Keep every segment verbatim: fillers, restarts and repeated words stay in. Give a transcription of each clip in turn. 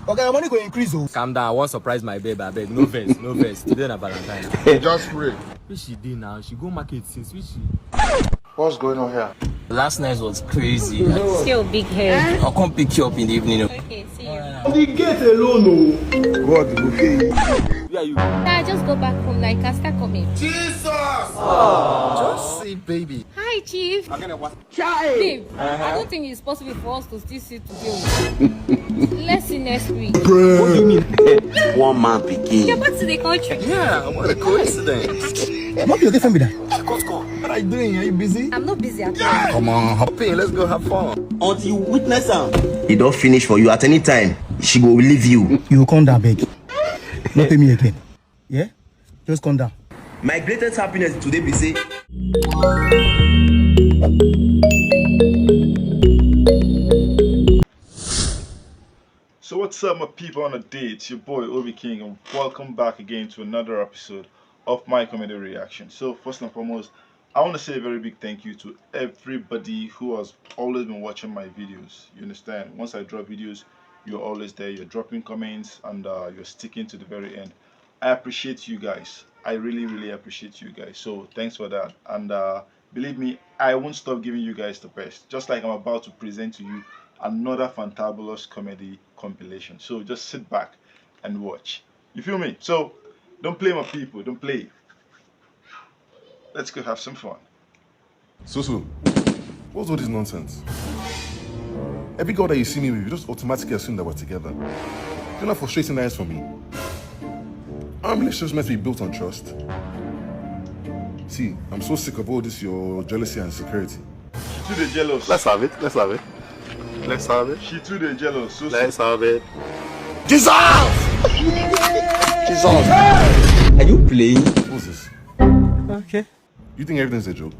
Okay, your money go increase, oh. Calm down, I wan surprise my babe, abeg. No vex, no vex. Today na Valentine. Just pray. Which she dey now? She go market since. Which she? What's going on here? Last night was crazy. Still big head. I'll come pick you up in the evening. Okay, see you. The gate alone, oh. God go pay you. Where are you? I just go back home like I start coming. Just see, baby. Hi, Chief. Again, what? Babe, I don't think it's possible for us to still see today. Let's see next week. What do you mean? One man begin. You're back to the country. Yeah, what a coincidence. What be your girlfriend be that? What are you doing? Are you busy? I'm not busy at all. Come on, hop in, let's go have fun. Until you witness am. E don finish for you. At any time, she go leave you. You come down, beg. No pay me again. Yeah? Just come down. My greatest happiness today be say So what's up, my people on the day? It's your boy Obi King, and welcome back again to another episode of my comedy reaction. So first and foremost, I want to say a very big thank you to everybody who has always been watching my videos. You understand? Once I drop videos, you're always there. You're dropping comments and uh, you're sticking to the very end. I appreciate you guys. I really, really appreciate you guys. So thanks for that. And uh, believe me, I won't stop giving you guys the best. Just like I'm about to present to you another fantabulous comedy compilation. So just sit back and watch. You feel me? So don't play, my people. Don't play. Let's go have some fun. So so, what's all this nonsense? Every girl that you see me with, you just automatically assume that we're together. You're not frustrating eyes for me. Our relationship must be built on trust. See, I'm so sick of all this your jealousy and insecurity. She too dey jealous. Let's have it. Let's have it. Let's have it. She too dey jealous. So Let's have it. Jesus! Jesus! Are you playing? What's this? Okay. You think everything's a joke?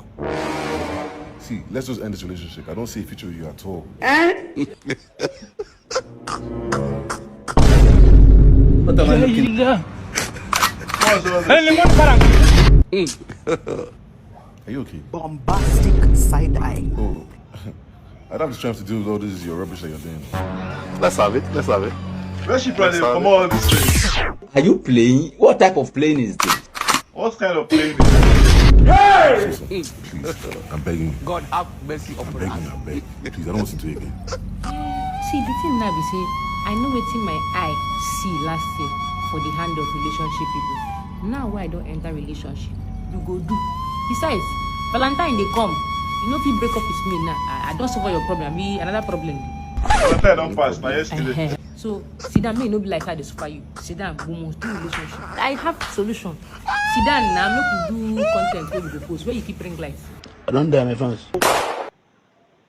See, let's just end this relationship. I don't see a future with you at all. What am I looking? Are you okay? Bombastic side eye. Oh, I don't have the strength to deal with all this your rubbish that you're doing. Let's have it. Let's have it. Where she probably come all this thing? Are you playing? What type of playing is this? What kind of playing is this? Please, I'm begging you. God have mercy I'm upon begging us. you. I'm begging. Please, I don't want to do it again. See, the thing now be say I know wetin my eye see last year for the hand of relationship people. Now wey I don enter relationship, you go do. Besides, Valentine dey come. You no fit break up with me now. I, I don solve all your problem. Abi another problem dey. Valentine don pass. Na yesterday. Ehen. So sit down, make e no be like say I dey suffer you. Sit down, we must do relationship. I have solution. Sit down now, make we do content wey we go post, where you fit bring life. I don't die, my fans.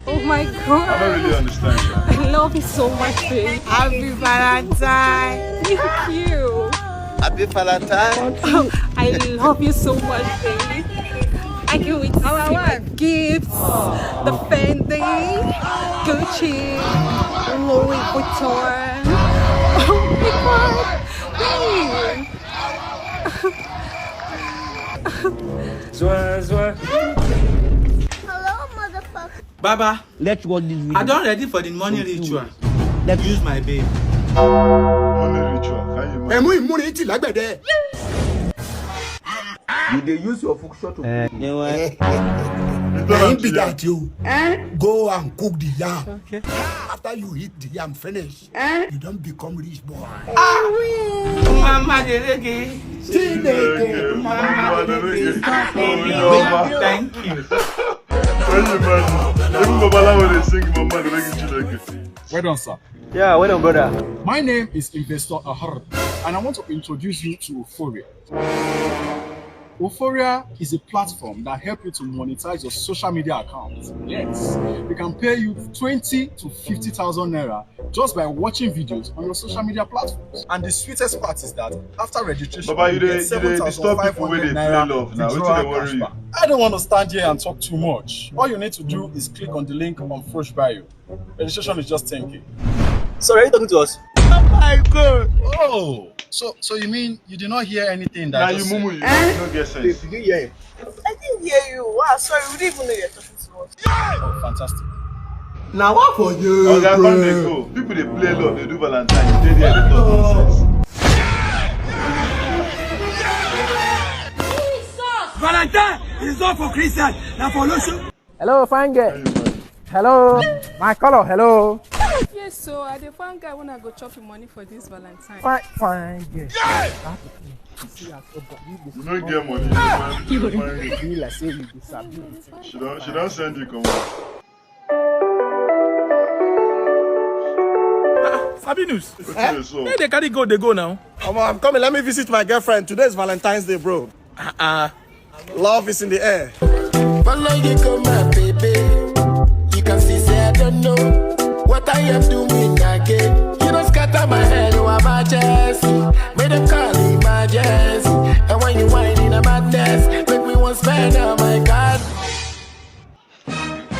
Oh my god. I don't really understand. I love you so much, babe. Happy Valentine. Thank you. Happy Valentine. I love you so much, babe. I can't wait to see my gifts. The Fendi, Gucci, Louis Vuitton. Oh my god. Babe. Zwa, zwa. Hello, motherfucker. Baba, Let's watch this video. I don ready for the morning ritual. Let's Use my babe. Money ritual. Can you imagine? Ẹ̀mú ìmúni ti lágbẹ̀dẹ. You dey use your function to play. You don't Ẹ̀yin have bí to yam. That you go and cook the yam. After you eat the yam finish, you don become rich boy. Mama dey reggae. Chineke. Mama dey reggae. Thank you. Can you imagine? Even Babalawo dey sing Mama dey reggae Chineke. Well done, sir. Yeah, well done, brother. My name is Investor Ahar, and I want to introduce you to Euphoria. Euphoria is a platform that helps you to monetize your social media accounts. Yes, we can pay you twenty to fifty thousand naira just by watching videos on your social media platforms. And the sweetest part is that after registration, Baba, you get dey, you dey disturb people wey dey play love now. Wetin dey worry you? I don't want to stand here and talk too much. All you need to do is click on the link on Frosh Bio. Registration is just ten K. Sorry, are you talking to us? Oh my god! Oh! So, so you mean you did not hear anything that Now I you just mumu, said? You eh? You no get sense. Did you hear him? I didn't hear you. Wow, sorry, we didn't even know you're talking to us. Oh, fantastic. Na what for you? Oga, come dey go. People dey play love, dey do Valentine. You dey there, dey talk nonsense. Valentine is not for Christian, na for Olosu. Hello, fine girl. Hello, my color. Hello. Yes, so I dey find guy when I go chop him money for this Valentine. Fine, fine girl. You no get money. You find, you find. Be like say you be sabi. She don, she don send you comot. Sabinus. Wetin dey sup? Where they carry go, they go now. Omo, I'm coming. Let me visit my girlfriend. Today is Valentine's Day, bro. Uh-uh. Love is in the air. Follow you go, my baby. You can see, say I don't know what I am doing again. You don't scatter my head, oh, emergency. Make them call emergency. And when you whine in a madness, make me want spend, oh my God.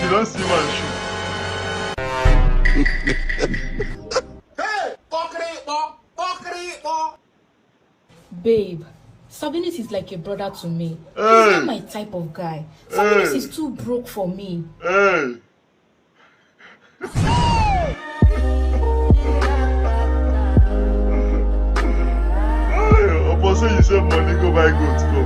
You don't see my shoe. Hey, fuckery, fuckery, Babe, Sabinus is like a brother to me. He's not my type of guy. Sabinus is too broke for me. Hey. Upon say you save money, go buy goods, go.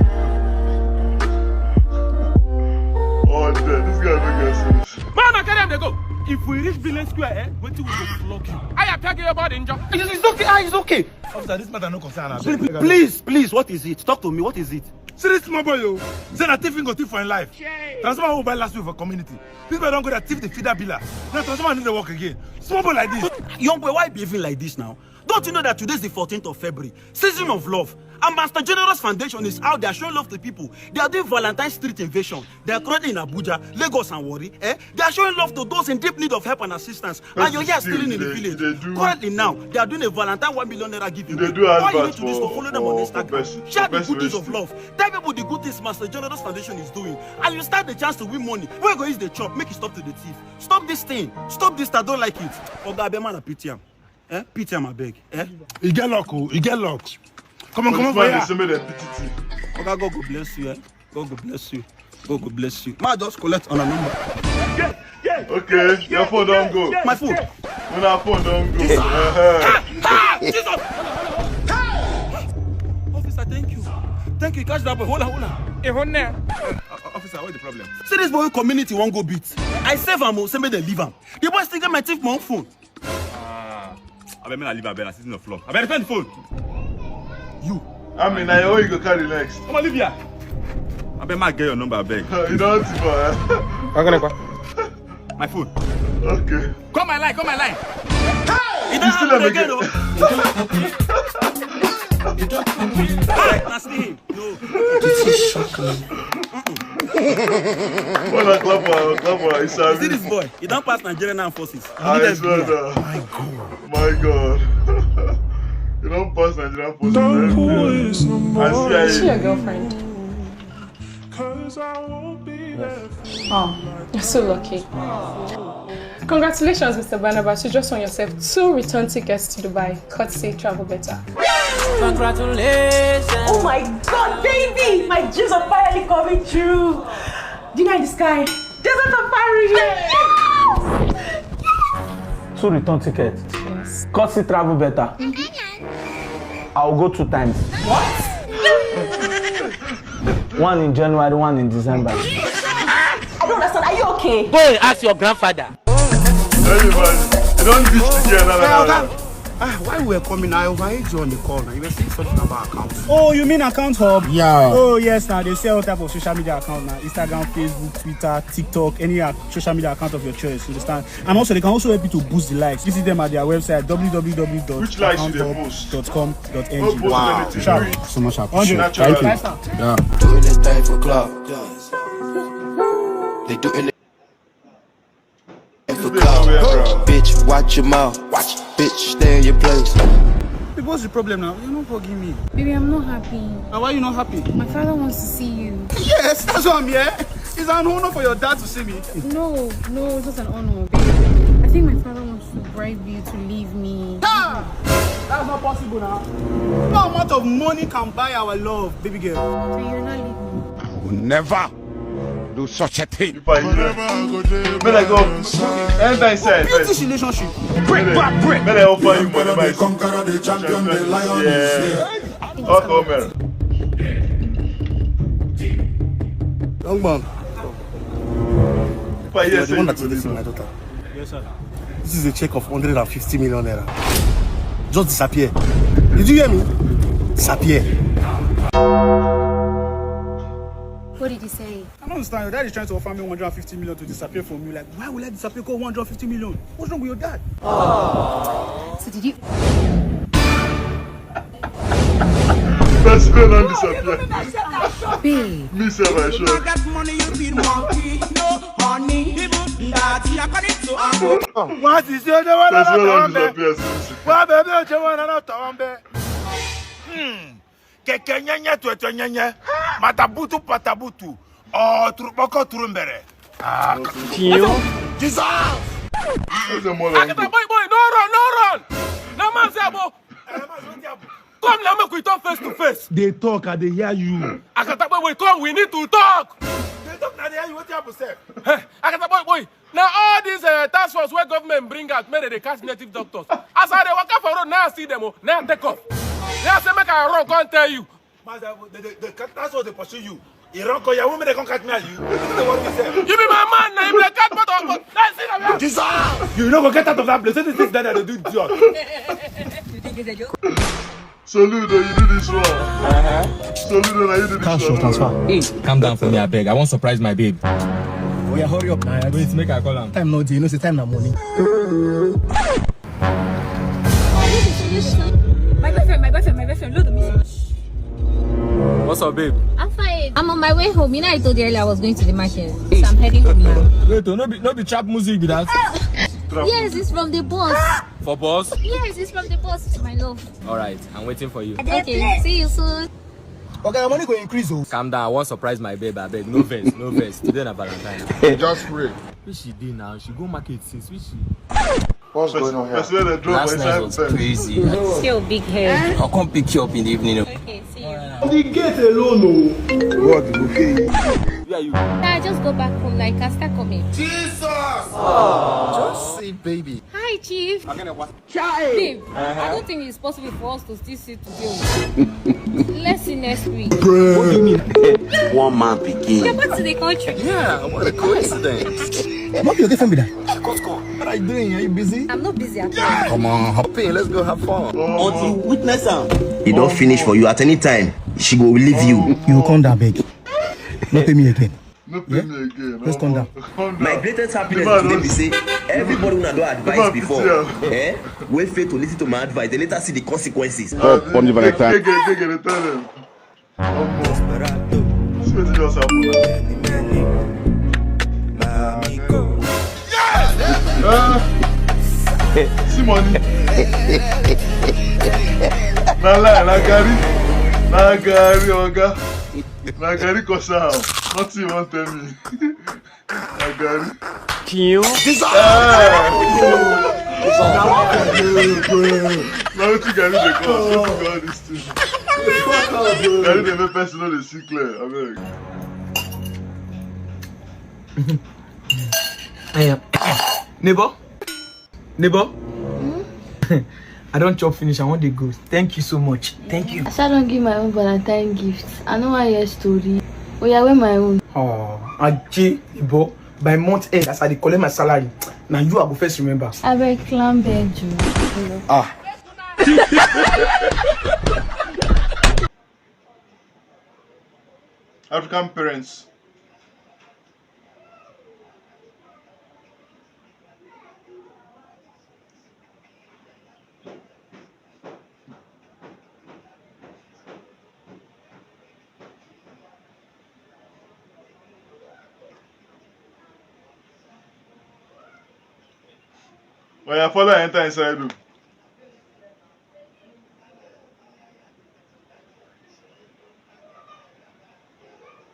Oh, this guy no get sense. Man, I carry him dey go. If we reach Village Square, eh, wetin we go flog you. I am talking about injure. It's, it's okay, ah, it's okay. Officer, this matter no concern us. Please, please, please, what is it? Talk to me, what is it? See this small boy, yo. Say na thief him go thief for him life. Transformer we buy last week for community. This boy don go there thief the feeder biller. Now transformer no dey work again. Small boy like this. Young boy, why you behaving like this now? Don't you know that today is the fourteenth of February, season of love? And Master Generous Foundation is out there showing love to people. They are doing Valentine's Street Invasion. They are currently in Abuja, Lagos, and Warri. Eh? They are showing love to those in deep need of help and assistance. And you're here stealing in the village. Currently now, they are doing a Valentine one million naira giveaway. All you need to do is to follow them on Instagram. Share the good news of love. Tell people the good things Master Generous Foundation is doing. And you stand the chance to win money. Where go use the chop, make you stop to the thief. Stop this thing. Stop this, I don't like it. Oga, abeg, man, I pity am. Eh? Pity am, abeg. Eh? E get luck, oh, e get luck. Come on, come on, fire. Say make dem pity thief. Oga, God go bless you, eh? God go bless you. God go bless you. Ma, just collect on a number. Okay, your phone don go. My phone. Una phone don go. Jesus. Uh-huh. Ah, Jesus. Officer, thank you. Thank you. Catch that boy. Hold on, hold on. Hey, hold on. Uh, uh, officer, what's the problem? See this boy community wan go beat. I save am o, say make dem leave am. The boy still get my thief my own phone. Ah, abeg, make I leave, abeg, na sitting on the floor. Abeg, return the phone. You. I mean, na your own you go carry next. Come on, leave here. Abeg, make I get your number, abeg. You don tip am, eh? My phone. Okay. Call my line, call my line. Hey! You still happen again, oh. Alright, na still him. No. This is shocking. Wanna clap for, clap for, you see this boy? He don pass Nigerian Armed Forces. I swear that. My God. My God. You don pass Nigerian Armed Forces. Don't pull this no more. I see. Is she your girlfriend? Yes. Oh, you're so lucky. Congratulations, Mister Barnabas. You just won yourself two return tickets to Dubai, courtesy Travel Better. Congratulations. Oh my God, baby! My dreams are finally coming true. Dinner in the sky. Desert of Paris. Yes! Two return tickets. Yes. Courtesy Travel Better. I'll go two times. What? One in January, one in December. I don't understand. Are you okay? Go and ask your grandfather. Anybody? You don't beat the girl. Ah, why we were coming? I overheard you on the call now. You were saying something about account. Oh, you mean Account Hub? Yeah. Oh, yes, now they sell all type of social media account now. Instagram, Facebook, Twitter, TikTok, any ac- social media account of your choice. You understand? And also, they can also help you to boost the likes. Visit them at their website, Which likes you dey post? W W W dot account hub dot com dot N G. No post anything. Sharp. So much appreciate. Natural. Thank you. Yeah. Doing this thing for clout. They doing it for clout. Bitch, watch your mouth. Watch. Bitch, stay in your place. Babe, what's the problem now? You're not forgiving me. Baby, I'm not happy. Now, why you not happy? My father wants to see you. Yes, that's why I'm here. It's an honor for your dad to see me. No, no, it's not an honor, babe. I think my father wants to bribe you to leave me. Ha! That's not possible now. No amount of money can buy our love, baby girl. So you're not leaving me? I will never. Do such a thing. If I hear, may I go enter inside first. Relationship. May I offer you money, my conqueror, the champion, the lion is here. Talk, Omer. Young man, If I hear, say the one you that go is do my so. Daughter. Yes, sir. This is a check of one hundred and fifty million naira. Just disappear. Did you hear me? Disappear. What did he say? I don't understand. Your dad is trying to offer me one hundred fifty million to disappear from you. Like, why will I disappear? Call one hundred fifty million. What's wrong with your dad? So did you? Best friend and disappear. Babe. Me say my show. That money you feel monkey, no honey, even daddy according to uncle. What is your name? Best friend and disappear. Since Why, baby, you want another one, baby? Keke nyenye tueto nyenye. Matabutu patabutu. Oh, turuboko turumbere. Ah, That's the more than Akata boy, boy, no run, no run. Na man say abo. Come now, make we talk face to face. Dey talk, I dey hear you. Akata boy, boy, come, we need to talk. Dey talk na dey hear you. Wetin happen sef? Hey, Akata boy, boy. Now all these uh, task force where government bring out, make they dey catch native doctors. As I dey waka for road, now I see them. Oh, now I take off. Now I say make I run, come tell you. Master, the, the, the, that's what they pursue you. You run, call your woman, they come catch me. Are you? You know what you say? You be my man, now you be a cat, but but now I see them. Jesus! You no go get out of that place. This is that they do idiot. Soludo, you do this one. Soludo, now you do this Cash one. Or transfer? Hey, calm down for me, I beg. I want surprise my babe. Oh yeah, hurry up now. Wait, make I call him. Time no dey, you know say time na money. My boyfriend, my boyfriend, my boyfriend, load the music. What's up, babe? I'm fine. I'm on my way home. You know, I told you earlier I was going to the market. So I'm heading home now. Wait, oh, no be no be trap music be that. Yes, it's from the boss. For boss? Yes, it's from the boss, my love. All right, I'm waiting for you. Okay, see you soon. Okay, your money go increase, oh. Calm down. I want surprise my babe. I beg. No vex, no vex. Today na Valentine. Just pray. Which she dey now? She go market since. Which she? What's going on here? That's where they drop Last night inside was bed. Crazy. Still big head. I'll come pick you up in the evening. Okay, see you. The gate alone, oh. God go pay you. Where are you? I just go back home. Like, I start coming. Just see, baby. Hi, Chief. Chai. Babe, I don't think it's possible for us to still see today. Let's see next week. One man begin. Go back to the country. Yeah, what a coincidence. What your girlfriend be that? What are you doing? Are you busy? I'm not busy at all. Come on, hop. Hey, let's go have fun. Until you witness am. E don finish for you. At any time, she go leave you. You come down, beg. No pay me again. No pay me again. Let's come down. My greatest happiness The man is don- say everybody una don advise man before. pity am. Eh? Wey fail to listen to my advice, they later see the consequences. Come, come, the Valentine. Take it, take it, tell them. See wetin just happen now. Ah. See money. Na lie, na garri. Na garri, oga. Na garri cause am. Nothing you wan tell me. Na garri. Kill. Na wetin garri dey cause? Wetin be all this thing? Garri dey make person no dey see clear. Abeg. Neighbor, neighbor. I don chop finish. I wan dey go. Thank you so much. Thank you. As I don give my own Valentine gift, I no wan hear story. Oya, wear my own. Oh, Aje, neighbor. By month end, as I dey collect my salary, na you I go first remember. Abeg, climb bed, Joe. Ah. African parents. Oya, follow enter inside room.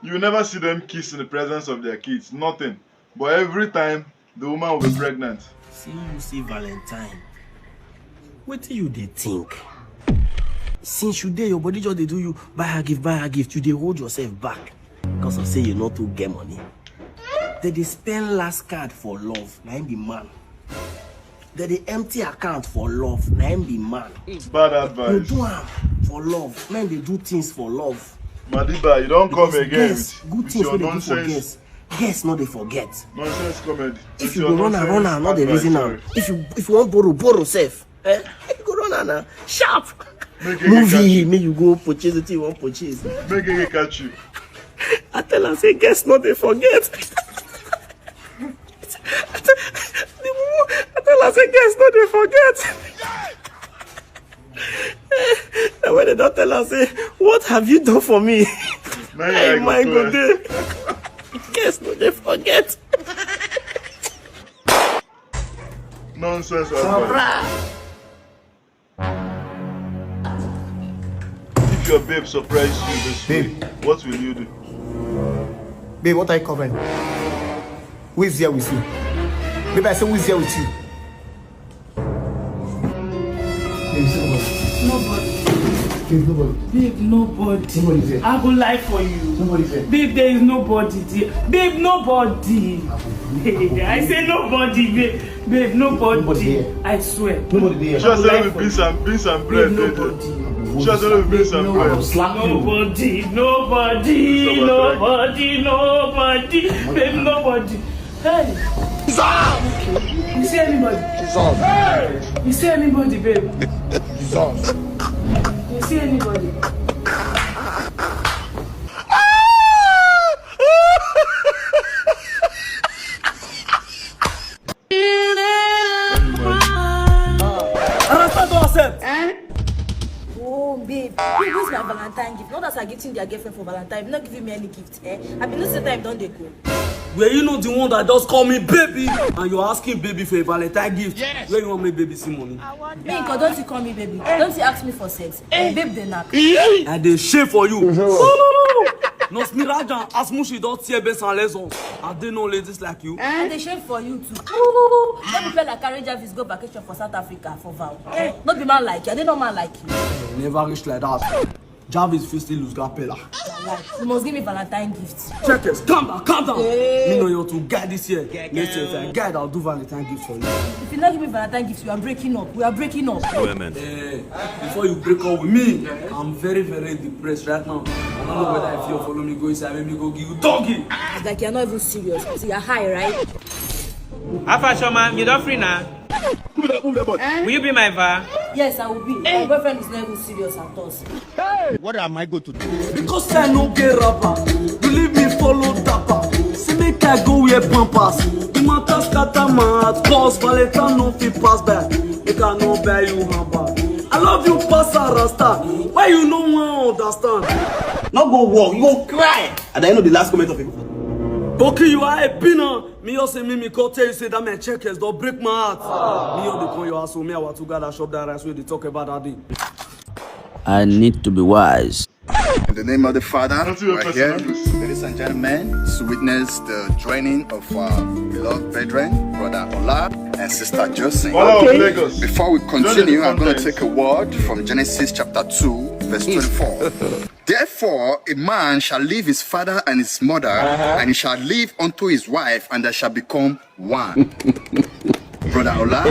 You never see them kiss in the presence of their kids, nothing. But every time, the woman will be pregnant. See you see Valentine. Wetin you dey think? Since you dey, your body just dey do you, buy her gift, buy her gift, you dey hold yourself back because of say you no too get money. Dem dey spend last card for love, na im be man. Dem dey empty account for love, na im be man. Bad You advice. Do am for love, men dey do things for love. Madiba, you don come Because again girls, with, good with things your wey dey do for nonsense, girls, girls no dey forget. Nonsense comedy. If With you your go run am, run nonsense am, no dey advice, reason am. Sorry. If you if you wan borrow, borrow sef. Eh? You go run am na sharp. Make it Movie, catchy. Make you go purchase wetin you wan purchase. Make it catch you. I tell am say girls no dey forget. The mumu, I tell am say girls no dey forget. And when dem don tell am say, "What have you done for me?" Now you Mind go clear. Dey. Girls no dey forget. Nonsense advice. If your babe surprise you this way, Babe. What will you do? Babe, what are you covering? Who is there with you? Babe, I say, who is there with you? Babe, say nobody. Nobody. Babe, nobody. Babe, nobody. Nobody there. I go lie for you. Nobody there. Babe, there is nobody there. Babe, nobody. Hey, I say nobody, babe. Babe, nobody. Nobody there. I swear. Nobody there. Sure Go say lie we for beans you. and beans and Babe, bread dey there. Nobody. Sure say we beans and I will bread. slap you. Nobody, nobody, Stop, nobody, nobody. Babe, nobody. Hey. You see anybody? Jesus. You see anybody, babe? Jesus. You see anybody? Understand to accept. Oh, babe, babe, where's my Valentine gift? Not as I gifting their girlfriend for Valentine, not giving me any gift. Eh? I been know say time don dey go. Were you not the one that just called me baby and you're asking baby for a Valentine gift? Yes. Where you want make baby see money? Me, God, don't you call me baby? Don't you ask me for sex? Eh, babe, dey knack. I dey shame for you. Nurse Mirajan, as much you don tear base and lessons, I dey know ladies like you. I dey shame for you too. Let me feel like carry Jarvis go vacation for South Africa for vow. Eh, no be man like you. I dey no man like you. You never reach like that. Jarvis fit still lose Gapella. You must give me Valentine gift. Checkers, calm down, calm down. Me know you to guy this year. Next year, if I guy, I'll do Valentine gift for you. If you not give me Valentine gift, we are breaking up. We are breaking up. Eh, before you break up with me, I'm very, very depressed right now. I don't know whether if you follow me go inside, maybe go give you doggy. It's like you're not even serious. See, you're high, right? Alpha Shoma, you don free now? Will you be my va? Yes, I will be. My boyfriend is not even serious at all. What am I going to do? Because I no get rapper, you leave me follow dapper. Say make I go wear pampers. The matter scatter my heart, cause Valentine no fit pass by. Make I no buy you handbag. I love you pass a rasta. Why you no wan understand? No go war, you go cry. At the end of the last comment of it. Boki, you are a pinner. Me also me me come tell you say that my checkers don break my heart. Me all dey come your house, so me I want to gather shop that rice wey dey talk about that day. I need to be wise. In the name of the Father, Don't you we're ever here, say this? Ladies and gentlemen, to witness the joining of our beloved brethren, Brother Ola and Sister Josie. Ola of Lagos. Before we Join continue, the I'm going to contest. Take a word from Genesis chapter two, verse twenty-four. Therefore, a man shall leave his father and his mother, and he shall leave unto his wife, and they shall become one. Brother Ola,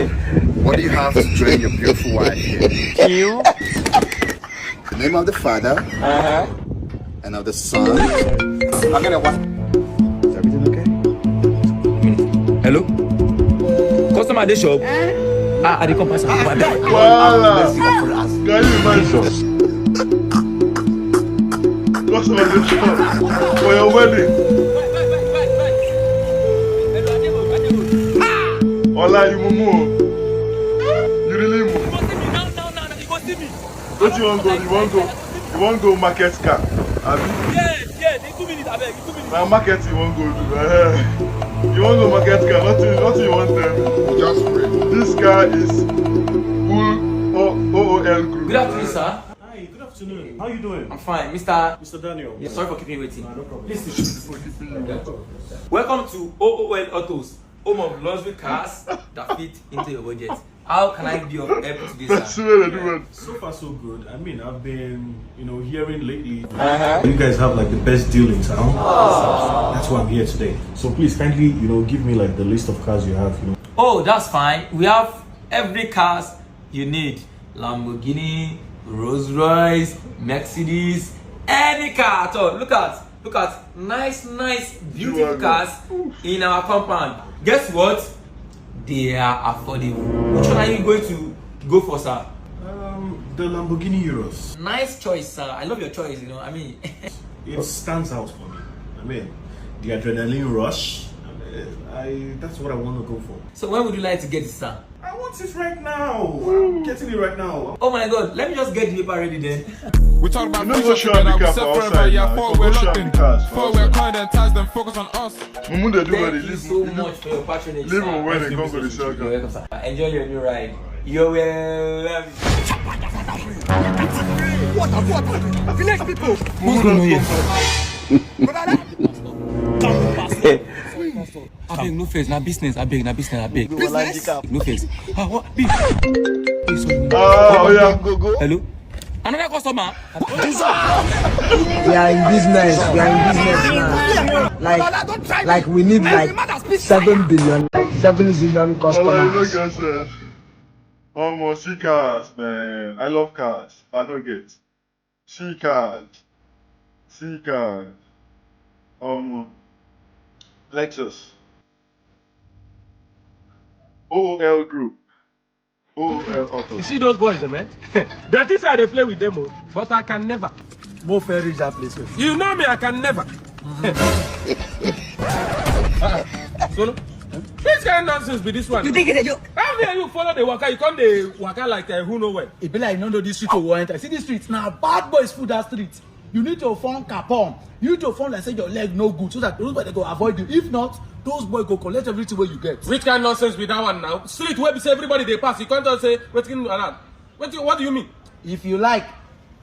what do you have to join your beautiful wife here? You? The name of the Father and of the Son. Is everything okay? Hello? Customer dey shop? Ah, I dey come pass am. Wahala. Can you imagine? Customer dey shop for your wedding. Ola, you mumu o. You really mumu. Wetin you wan go? You wan go? You wan go market car? Abi? Na market you wan go do? Eh. You wan go market car? Nothing, nothing you wan tell me. Just wait. This car is full O O L group. Good afternoon, sir. Hi, good afternoon. How you doing? I'm fine, Mister. Mister Daniel. Yeah, sorry for keeping you waiting. Ah, no problem. Please sit. Welcome to O O L Autos, home of luxury cars that fit into your budget. How can I be of help today, sir? That's what I do, man. So far, so good. I mean, I've been, you know, hearing lately you guys have, like, the best deal in town. That's why I'm here today. So please kindly, you know, give me, like, the list of cars you have, you know. Oh, that's fine. We have every cars you need. Lamborghini, Rolls Royce, Mercedes, any car at all. Look at, look at nice, nice, beautiful cars in our compound. Guess what? They are affordable. Which one are you going to go for, sir? Um, the Lamborghini Urus. Nice choice, sir. I love your choice, you know. I mean, it stands out for me. I mean, the adrenaline rush. I, that's what I want to go for. So when would you like to get it, sir? I want it right now. I'm getting it right now. Oh my God, let me just get the paper ready then. We talk about future, but I will sell forever. Yeah, for we're locked in. For we're kind and ties, then focus on us. Mumu dey do well. Thank you so much for your patronage, sir. Leave him when they come to the sell car. You're welcome, sir. Enjoy your new ride. You will love it. What a, what a village people. Who's going here? Abeg, no face, na business, abeg, na business, abeg. Business? No face. Ah, what? Be. Ah, oh yeah, go, go. Hello? Another customer? We are in business, we are in business now. Like, like we need, like, seven billion, like, seven billion customers. Almost see cars, man. I love cars. I don't get. See cars. See cars. Um, Lexus. O O L Group. O O L Auto. You see those boys, eh, man? That is how they play with them, oh. But I can never. Mo fẹ́ reach that place, oh. You know me, I can never. Uh-uh. So, which kind of nonsense be this one? You think it's a joke? How me and you follow the waka? You come the waka like, uh, who know where? E be like you no know this street we wan enter. See this street, na bad boys full that street. You need to form capon. You need to form like say your leg no good, so that those boys go avoid you. If not, those boys go collect everything wey you get. Which kind nonsense be that one now? Street wey be say everybody dey pass, you come talk say wetin around. Wetin, what do you mean? If you like,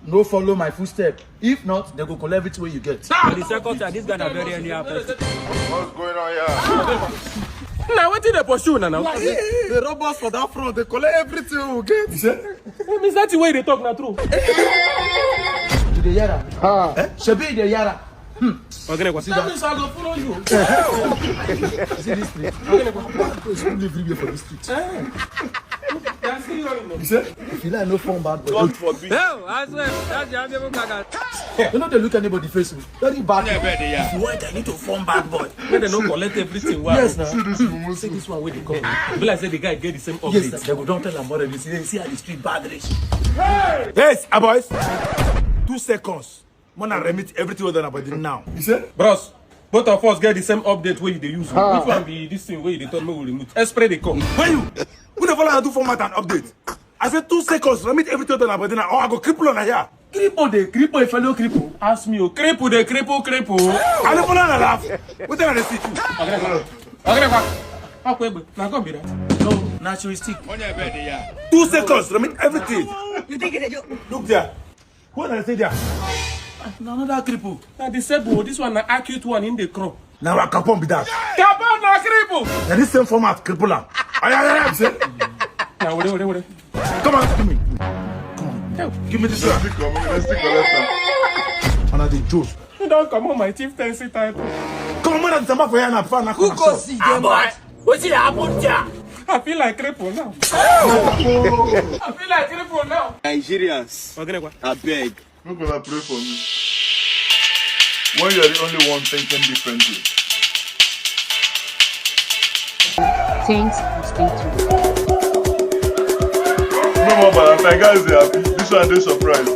no follow my footstep. If not, they go collect everything wey you get. Ah! For the second time, this guy na very anyhow person. What's going on here? Now wetin dey pursue una now? They rob us for that front. They collect everything we get. You say? Miss, that way they talk na true. You dey hear am? Ah. Eh? Shebi you dey hear am? Hmm. Ogene, what? That means I go follow you. See this place? Bad boys full everywhere for this street. Eh. They are still young, you know. You say? If you like no form bad boy. God forbid. Hell, I swear, that's the Abia Gaga. You know they look anybody face. Very bad. Yeah, bad, yeah. If you want, I need to form bad boy. Make dem no collect everything. Yes, now. See this one wey dey come. Be like say the guy get the same update. Yes, sir. They go don tell am already. See, see how the street bad reach. Yes, ah, boys. Two seconds. Wanna remit everything wey dey on our body now. You say? Bros, both of us get the same update wey you dey use. Ah. Which one be this thing wey you dey tell me we remove? X-ray dey come. Where you? Who dey follow and do format and update? I say two seconds, remit everything wey dey on our body now, or I go cripple una here. Cripple dey cripple, a fellow cripple. Ask me, oh, cripple dey cripple, cripple. I dey follow and laugh. Wetin I dey see you? Ogene, Ogene, what? How quick? Na God be that. No, naturalistic. Two seconds, remit everything. You think it's a joke? Look there. What I say there? Na another cripple. Na the same one. This one na acute one in the crop. Na our capon be that. Capon na cripple. Na this same format cripple am. Ay, ay, ay, ay, say. Na wait, wait, wait. Come on, give me. Come on. Give me this one. Let's stick on, let's stick on, let's stick on. And I dey juice. You don comot my chieftaincy title. Come on, man, I'm for here now. Who go see them? Wetin dey happen there? I feel like cripple now. I feel like cripple now. Nigerians, Ogene, what? Abeg. Make una pray for me. When you are the only one thinking differently. Thanks for staying tuned. No more Valentine, guys, they happy. This one, they surprised.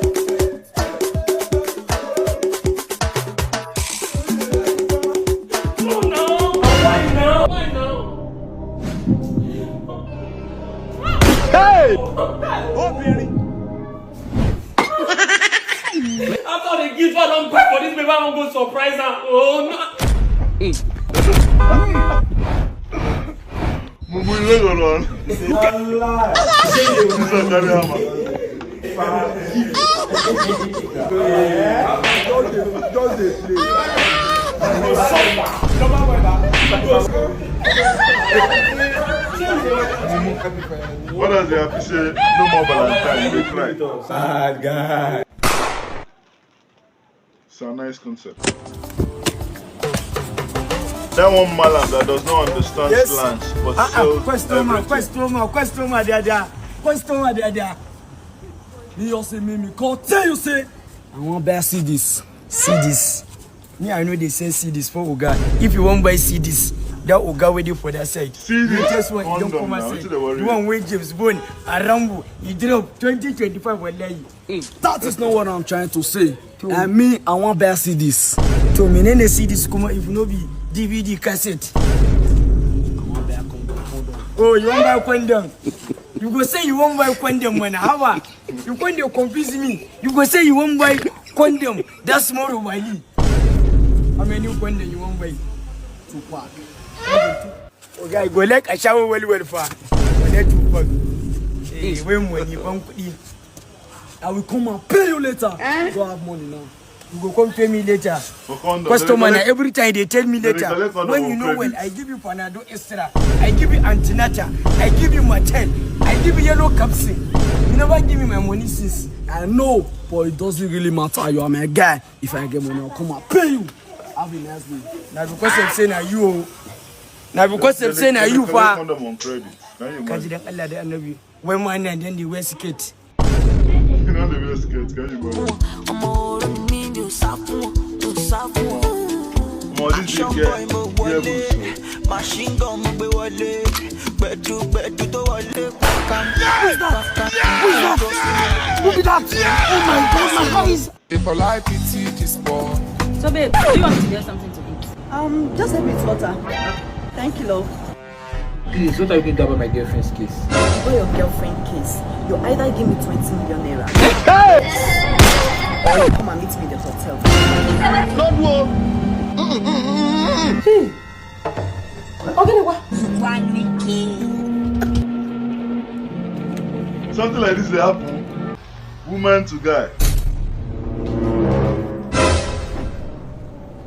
Hey! Obìnrin. After the gift I don buy for this baby, I wan go surprise am. Oh no. Mumu, you no go run. This one carry hammer. Just dey, just dey play. You go suffer. Normal weather. You go suffer. What does the happy say? No more Valentine. Make right. Bad guy. It's a nice concept. That one malam that does not understand Yes. slangs but Ah, ah, sells question mark, everything. question mark, question mark, there, there. Question mark, there, there. Me, you say, me, me, come tell you, say, I wan buy C Ds. C Ds. Me, I know they sell C Ds for Oga. If you wan buy C Ds, that Oga wey dey for that side. C Ds, You just want, you don't condom come now. outside. Wetin dey worry The you? One wey James Bond, Arambo, he drop twenty twenty-five wallahi. That is not what I'm trying to say. To- I mean, I wan buy C Ds. To me, nene C Ds kuma if no be D V D cassette. Oh, you wan buy condom? You go say you wan buy condom when how? You condom confuse me. You go say you wan buy condom. That's more Wali. How many condom you wan buy? Two pack. Okay, I go like a shower well well for. Go like two pack. Hey, when money, one kudi. I will come and pay you later. You don't have money now. You go come pay me later. For condom. Customer, They na collect- every time they tell me they later. Collect condom When on you know well, credit. I give you Panadol Extra. I give you Antinata. I give you Yellow Capsule. You never give me my money since. I know, but it doesn't really matter. You are my guy. If I get money, I'll come and pay you. Have a nice day. Now because of say na you. Oh. Now because They- of say na they you collect fa. Condom on credit. Can you Kaji imagine? dan Allah da Annabi. When man and then they wear skirt. You know the best skirt. Can you imagine? Ọmọ orí mi ni ò sá fún wọn, ò sá fún wọn. Omo, this Action big boy girl. mo wọlé, machine gun mo gbé wọlé, gbẹ̀du gbẹ̀du tó wọlé. Who is that? Who be that? Oh my God, my eyes. If I lie pity this boy. So, babe, do you want me to get something to eat? Um, just help me with water. Thank you, love. Please, what are you going to do about my girlfriend's case? For your girlfriend case, you either give me twenty million naira or you come and meet me in the hotel. Something like this dey happen. Woman to guy.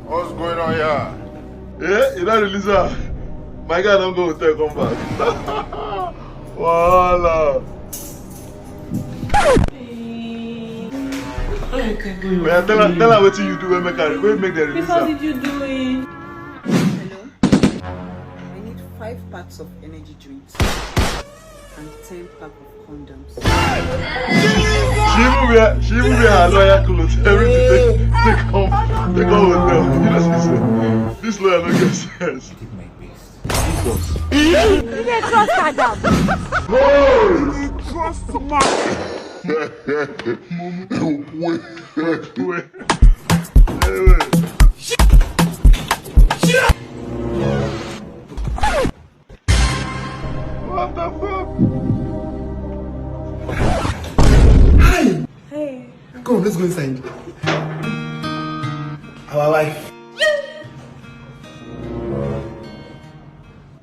What's going on here? Eh? You don't release her. My guy don't go hotel come back. Voila. Oya, tell her, tell her wetin you do wey make her, wey make dem release Because her. Did you do it? Hello? I need five packs of energy drinks and ten pack of condoms. She even wear, she even wear her lawyer clothes. Everything take, take come, take come hotel. You know what she say? This lawyer no get sense. Take my best. Jesus. You dey trust her, Dad? Hey! Trust man. Wait. Hey, wait. What the fuck? Hey. Come on, let's go inside. Our wife.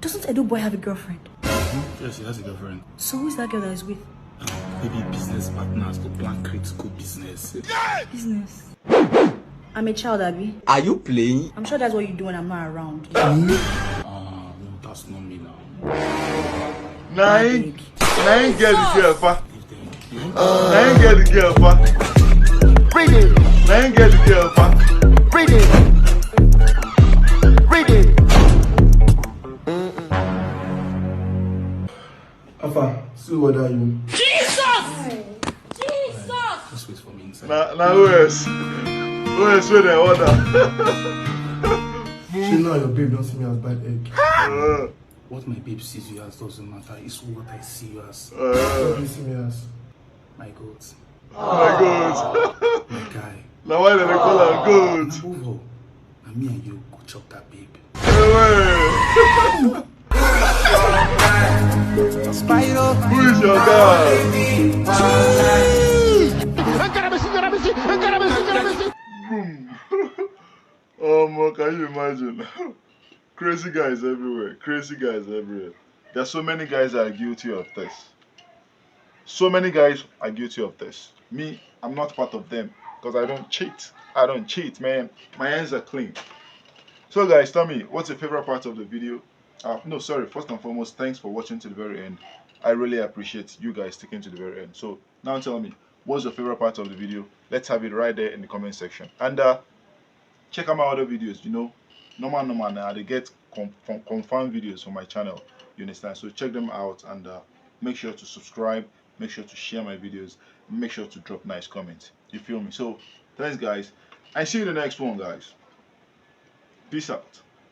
Doesn't Edo boy have a girlfriend? Yes, he has a girlfriend. So who's that girl that is with? Maybe business partners to plan critical business. Business. I'm a child, Abby. Are you playing? I'm sure that's what you do when I'm not around. Ah, no, that's not me now. Nine, nine get the girl, fa. If they, you Nine get the girl, fa. Bring it, Nine get the girl, fa. bring it, bring it. Alpha, see what are you? Jesus! Jesus! just wait for me inside. Na, na O S. O S wey dem order. She now your babe don't see me as bad egg. Uh, What my babe sees you as doesn't matter. It's what I see you as. uh, You see me as My God. oh my God. My guy. Na why dem dey call am goat? Move on. Na me and you go chop that babe. Hey, Spider. who is your guy? Encarame, señora, me sí, encarame, señora, me sí. Boom. Omo, can you imagine? Crazy guys everywhere. Crazy guys everywhere. There's so many guys that are guilty of this. So many guys are guilty of this. Me, I'm not part of them because I don't cheat. I don't cheat, man. My hands are clean. So, guys, tell me, what's your favorite part of the video? Uh, no, sorry. First and foremost, thanks for watching to the very end. I really appreciate you guys sticking to the very end. So now tell me, what's your favorite part of the video? Let's have it right there in the comment section. And uh, check out my other videos. You know, normal, normal now. They get com- com- confirmed videos for my channel. You understand? So check them out and uh, make sure to subscribe. Make sure to share my videos. Make sure to drop nice comments. You feel me? So thanks, guys. I see you in the next one, guys. Peace out.